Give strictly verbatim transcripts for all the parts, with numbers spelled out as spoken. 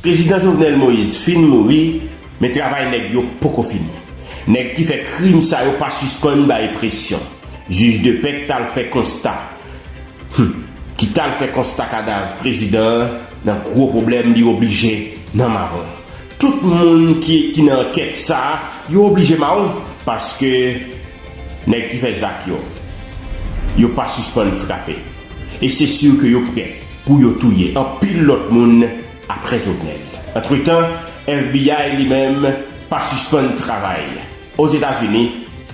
Prezidan Jovenel Moïse fin mouri, men travay nèg yo poko fini. Nèg ki fè krim sa yo pa sispann bay presyon. Jij de pè k t al fè konsta, hmm, ki t al fè konsta kadav prezidan an nan gwo pwoblèm, li oblije nan mawon. Tout moun ki, ki nan ankèt sa a, yo oblije mawon, paske nèg ki fè zak yo, yo pa sispann frape. E se si ke yo prè pou yo touye anpil lòt moun apre Jovenel. Antretan, F B I li menm pa sispann travay. Ozetazini,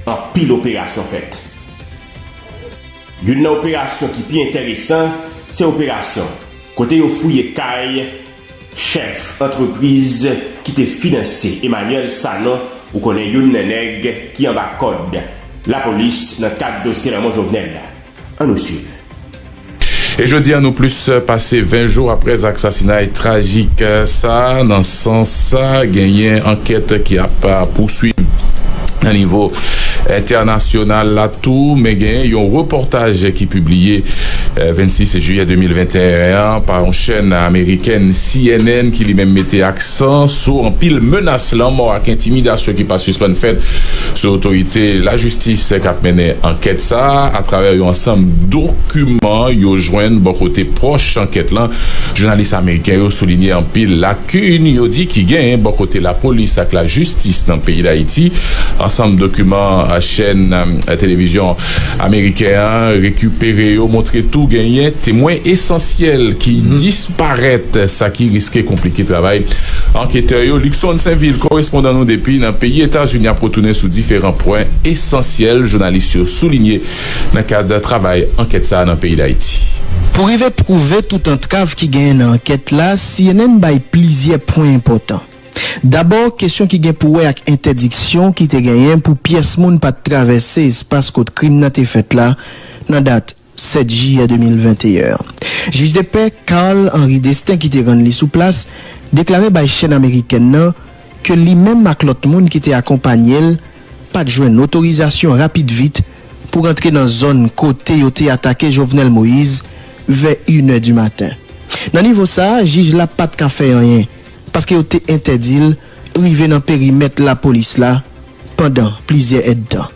anpil operasyon fèt. Youn nan operasyon ki pi enteresan, se operasyon kote yo fouye kay chèf antrepriz ki te finanse Emmanuel Sanon, ou konnen, youn nan nèg ki anba kòd lapolis nan kad dosye lanmò Jovenel la. Ann nou swiv. E jodi a, nou plis pase ven jou apre zak sasinay trajik sa a. Nan sans sa, genyen ankèt ki ap pouswiv nan nivo entènasyonal la tou, men genyen yon repòtaj ki pibliye, eh, vennsis jiyè de mil venteyen an pa yon chèn amerikèn, C N N, ki li menm mete aksan sou anpil menas lanmò ak entimidasyon ki pa sispann fèt sou otorite lajistis k ap mennen ankèt sa a, atravè yon ansanm dokiman yo jwenn bò kote pwòch ankèt lan. Jounalis ameriken yo soulinye anpil lakin yo di ki genyen bò kote lapolis ak lajistis nan peyi Dayiti. Ansanm dokiman, eh, chèn, eh, televizyon ameriken an rekipere yo montre tou genyen temwen esansyèl ki disparèt, sa ki riske konplike travay anketè yo. Luckson Sainvil, korespondan nou depi nan peyi Etazini, ap retounen sou diferan pwen esansyèl jounalis yo soulinye nan kad travay ankèt sa a nan peyi Dayiti. Pou rive pwouve tout antrav ki genyen nan ankèt la, C N N bay plizyè pwen enpòtan. Dabò, kesyon ki gen pou wè ak entèdiksyon ki te genyen pou pyès moun pa t travèse espas kot krim nan te fèt la nan dat sèt jiyè de mil venteyen an. Jij de pè Carl Henri Destin, ki te rann li sou plas, deklare bay chèn amerikèn nan ke li menm ak lòt moun ki te akonpanye l pa t jwenn otorizasyon rapid vit pou rantre nan zòn kote yo te atake Jovenel Moïse vè inè di maten. Nan nivo sa a, jij la pa t ka fè anyen, paske yo te entèdi l rive nan perimèt lapolis la pandan plizyè èdtan.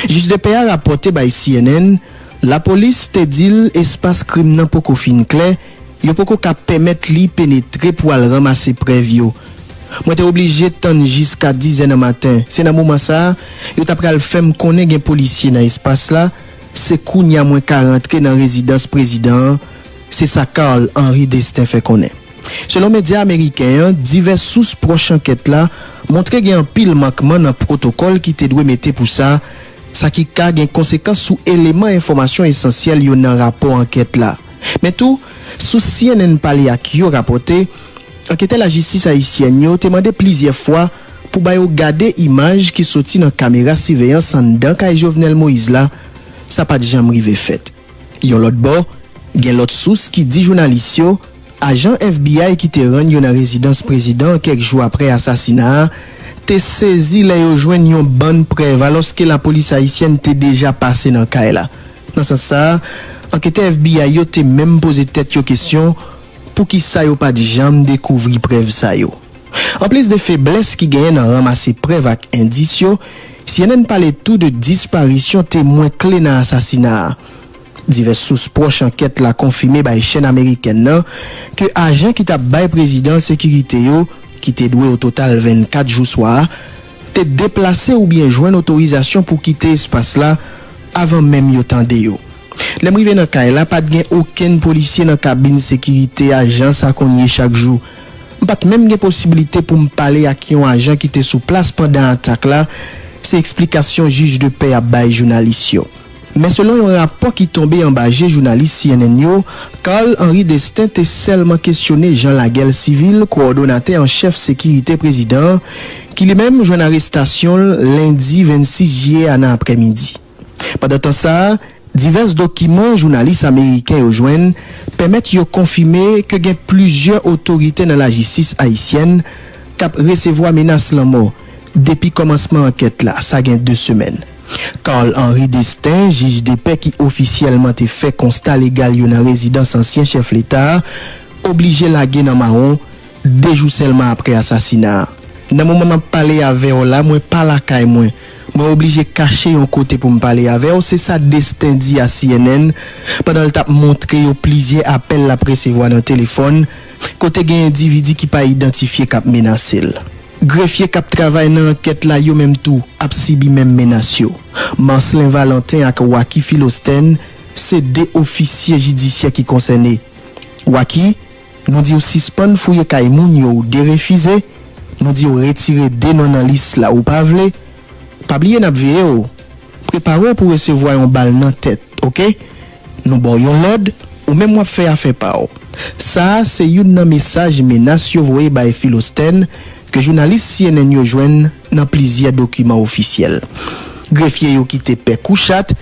Jij de pè a rapòte bay C N N, lapolis te di l espas krim nan poko fin klè, yo poko ka pèmèt li penetre pou al ranmase prèv yo. Mwen te oblije tann jiska dizè nan maten. Se nan moman sa a, yo ta pral fè m konnen gen polisye nan espas la. Se kounye a mwen ka rantre nan rezidans prezidan an, se sa Carl Henri Destin fè konnen. Selon medya ameriken an, divès sous pwòch ankèt la montre gen anpil mankman nan pwotokòl ki te dwe mete pou sa, sa ki ka gen konsekans sou eleman enfòmasyon esansyèl yo nan rapò ankèt la. Men tou, sous C N N pale ak yo rapòte, anketè lajistis ayisyèn yo te mande plizyè fwa pou ba yo gade imaj ki soti nan kamera siveyans anndan kay Jovenel Moïse la, sa pa t janm rive fèt. Yon lòt bò, gen lòt sous ki di jounalis yo, ajan F B I ki te rann yo nan rezidans prezidan an kèk jou apre asasina a, te sezi lè yo jwenn yon bann prèv, alòske lapolis ayisyèn te deja pase nan kay la. Nan sans sa a, anketè F B I yo te menm poze tèt yo kesyon, poukisa yo pa t janm dekouvri prèv sa yo? Anplis de feblès ki genyen nan ranmase prèv ak endis yo, C N N pale tou de disparisyon temwen kle nan asasina a. Divès sous pwòch ankèt la konfime bay chèn amerikèn nan ke ajan ki t ap bay prezidan an sekirite yo, ki te dwe ototal vennkat jou swa a, te deplase oubyen jwenn otorizasyon pou kite espas la avan menm yo tande yo. Lè m rive nan kay la, pa t gen okenn polisye nan kabin sekirite ajans a konn ye chak jou. M pa t menm gen posiblite pou m pale ak yon ajan ki te sou plas pandan atak la, se eksplikasyon jij de pè a bay jounalis yo. Men selon yon rapò ki tonbe anba je jounalis C N N yo, Carl Henri Destin te sèlman kesyone Jean Laguel Civil, kowòdonatè an chèf sekirite prezidan an, ki li menm jwenn arestasyon l lendi vennsis jiyè a nan aprèmidi. Pandan tan sa a, divès dokiman jounalis ameriken yo jwenn pèmèt yo konfime ke gen plizyè otorite nan lajistis ayisyèn k ap resevwa menas lanmò depi kòmansman ankèt la, sa gen de semèn. Carl Henri Destin, jij de pè ki ofisyèlman te fè konsta legal yo nan rezidans ansyen chèf leta a, oblije lage nan mawon de jou sèlman apre asasina a. Nan moman m ap pale avè w la, mwen pa lakay mwen. Mwen oblije kache yon kote pou m pale avè w, se sa Destin di a C N N pandan l t ap montre yo plizyè apèl l ap resevwa nan telefòn, kote gen endividi ki pa idantifye k ap menase l. Grefye k ap travay nan ankèt la yo menm tou ap sibi menm menas yo. Marcelin Valentin ak Wacky Philostène se de ofisye jidisyè ki konsène. Wacky, nou di w sispann fouye kay moun yo, ou derefize. Nou di w retire de non nan lis la, ou pa vle. Pa bliye n ap veye w. Prepare w pou resevwa yon bal nan tèt, oke? Nou ba w yon lòd, ou menm w ap fè afè pa w. Sa a se youn nan mesaj menas yo voye bay Philostène ke jounalis C N N yo jwenn nan plizyè dokiman ofisyèl. Grefye yo ki te pè kou chat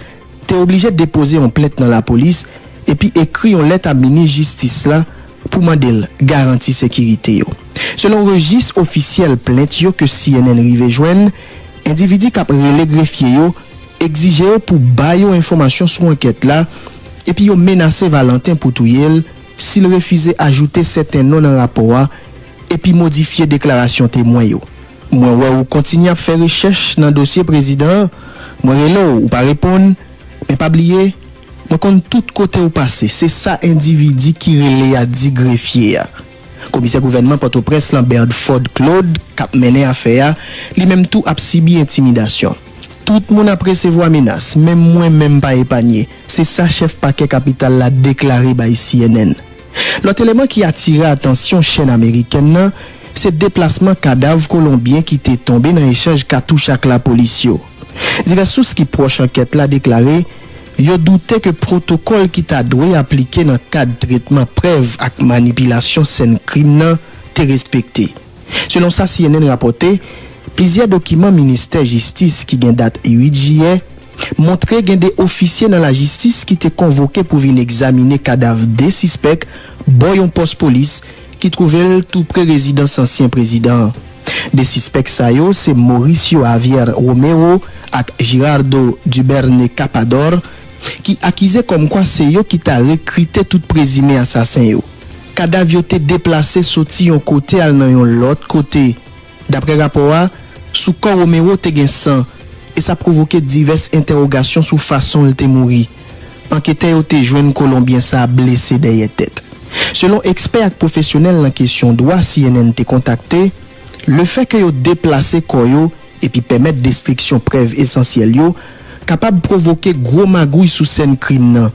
te oblije depoze yon plent nan lapolis epi ekri yon lèt a minis jistis la pou mande l garanti sekirite yo. Selon rejis ofisyèl plent yo ke C N N rive jwenn, endividi k ap rele grefye yo egzije yo pou ba yo enfòmasyon sou ankèt la epi yo menase Valentin pou touye l si l refize ajoute sèten non nan rapò a epi modifye deklarasyon temwen yo. Mwen wè ou kontinye ap fè rechèch nan dosye prezidan an. Mwen rele w, ou pa reponn. Men pa bliye, mwen konn tout kote ou pase. Se sa endividi ki rele a di grefye a. Komisè gouvènman Pòtoprens lan, Berdford Claude, k ap mennen afè a, li menm tou ap sibi entimidasyon. Tout moun ap resevwa menas, menm mwen menm pa epanye. Se sa chèf pakè kapital la deklare bay C N N. Lòt eleman ki atire atansyon chèn amerikèn nan, se deplasman kadav Kolonbyen ki te tonbe nan echanj katouch ak lapolis yo. Divès sous ki pwòch ankèt la deklare yo doute ke pwotokòl ki ta dwe aplike nan kad tretman prèv ak manipilasyon sèn krim nan te respekte. Selon sa C N N rapòte, plizyè dokiman ministè jistis ki gen dat uit jiyè montre gen de ofisye nan lajistis ki te konvoke pou vin egzamine kadav de sispèk bò yon pòs polis ki twouve l tou pre rezidans ansyen prezidan an. De sispèk sa yo se Mauricio Javier Romero ak Gerardo Duberne Capador, ki akize kòmkwa se yo ki ta rekrite tout prezime asasen yo. Kadav yo te deplase soti yon kote al nan yon lòt kote. Daprè rapò a, sou kò Romero te gen san, e sa pwovoke divès entèwogasyon sou fason l te mouri. Anketè yo te jwenn Kolonbyen sa a blese dèyè tèt. Selon ekspè ak pwofesyonèl nan kesyon dwa C N N te kontakte, lefè ke yo deplase kò yo epi pèmèt destriksyon prèv esansyèl yo kapab pwovoke gwo magouy sou sèn krim nan.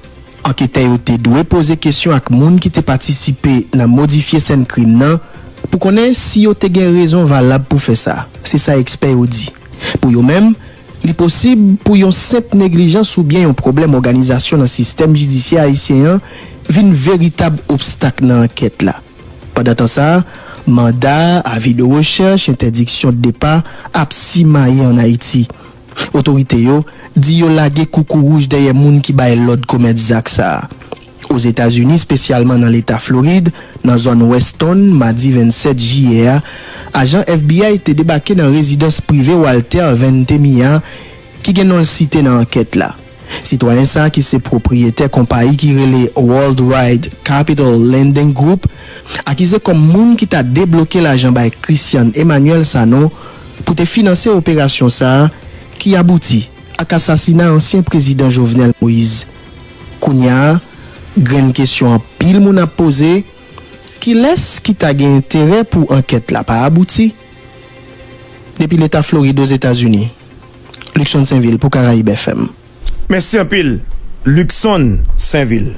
Anketè yo te dwe poze kesyon ak moun ki te patisipe nan modifye sèn krim nan pou konnen si yo te gen rezon valab pou fè sa, se sa ekspè yo di. Pou yo menm, li posib pou yon senp neglijans oubyen yon pwoblèm òganizasyon nan sistèm jidisyè ayisyen an vin veritab obstak nan ankèt la. Pandan tan sa a, manda, avi de rechèch, entèdiksyon depa ap simaye ann Ayiti. Otorite yo di yo lage koukouwouj dèyè moun ki bay lòd komèt zak sa a. Ozetazini, espesyalman nan Leta Florid, nan zòn Weston, madi vennsèt jiyè a, ajan F B I te debake nan rezidans prive Walter Ventimiglia, ki gen non l site nan ankèt la. Sitwayen sa a, ki se pwopriyetè konpayi ki rele Worldwide Capital Lending Group, akize kòm moun ki ta debloke lajan bay Christian Emmanuel Sanon pou te finanse operasyon sa a, ki abouti ak asasina ansyen prezidan Jovenel Moïse. Kounye a, grenn kesyon anpil moun ap poze, kilès ki ta gen enterè pou ankèt la pa abouti? Depi Leta Florid, Ozetazini, Luckson Sainvil pou Karayib F M. Mèsi anpil, Luckson Sainvil.